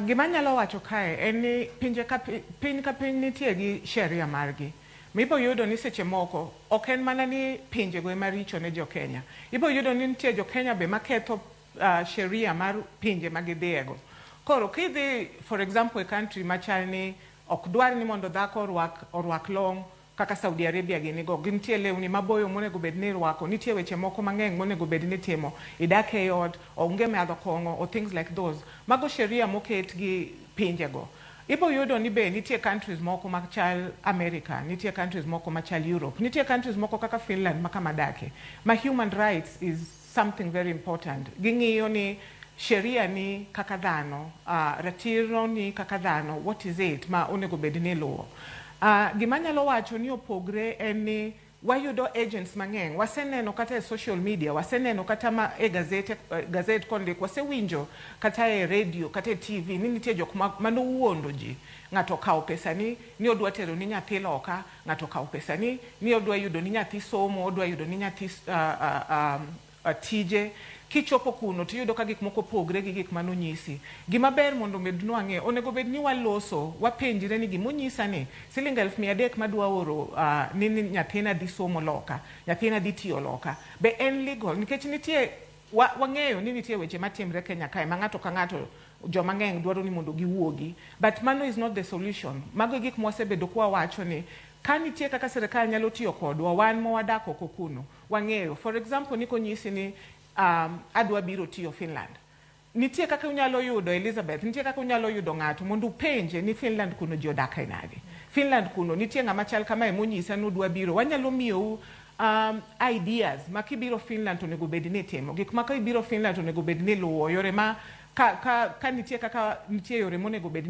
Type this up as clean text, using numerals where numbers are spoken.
Gima anyalo wacho kae en ni pinje ka piny ka piny nitie gi sheria margi. Mibo yudo ni seche moko ok en mana ni pinjego ema richo ne jo Kenya. Ibo yudo ni nitie jo Kenya be maketho sheria mar pinje ma gidhiyego. Koro kidhi, for example, e country machal ni ok dwar ni mondo dhako orwak long kaka Saudi Arabia gini go, gintie lewni maboyo monego bed ni irwako, nitie weche moko mang'eny monego bed ni itimo, idak e ot, onge madho kong'o or things like those. Mago sheria moket gi pinjego. Ibo yudo ni be nitie countries moko machal America, nitie countries moko machal Europe, nitie countries moko kaka Finland ma kama adake, ma human rights is something very important. Ging'iyo ni sheria ni kaka dhano, ratiro ni kaka dhano, what is it ma onego bed ni iluwo. Gima anyalo wacho ni opogre en ni wayudo agents mang'eny, waseneno kata e social media, waseneno kata ma e gazete, gazet kondik, wasewinjo kata e radio, kata e TV ni nitie jok manowuondo ji. Ng'ato okawo pesa ni, ni odwa tero ni nyathi loka, ng'ato okawo pesa ni, ni odwa yudo ni nyathi somo, odwa yudo ni nyathi tije. Kichopo kuno tiyudo ka gik moko opogre gi gik manonyisi. Gima ber mondo med nwang'e, onego bed ni waloso, wapenjre ni gimonyisa ni siling 300,000 madwa oro ni nyathina dhi somo loka, nyathina dhi tiyo loka. Be en legal? Nikech nitie, wang'eyo ni nitie weche matimre Kenya kae ma ng'ato ka ng'ato joma ng'eny dwaro ni mondo giwuogi. But mano is not the solution. Mago e gik mwasebedo kwawacho ni ka nitie kaka sirikal nyalo tiyo kodwa, wan ma wadak oko kuno, wang'eyo. For example, ni konyisi ni adwa biro tiyo Finland. Nitie kaka unyalo yudo Elizabeth, nitie kaka unyalo yudo ng'ato mondo upenje ni Finland kuno ji odak e nade. Finland kuno nitie ng'ama chal kamae monyisa ni udwa biro. Wanyalo miyou ideas ma kibiro Finland to onego bed ni itimo. Gik ma kibiro Finland to onego bed ni iluwo. Yore ma ka nitie kaka nitie yore monego bed ni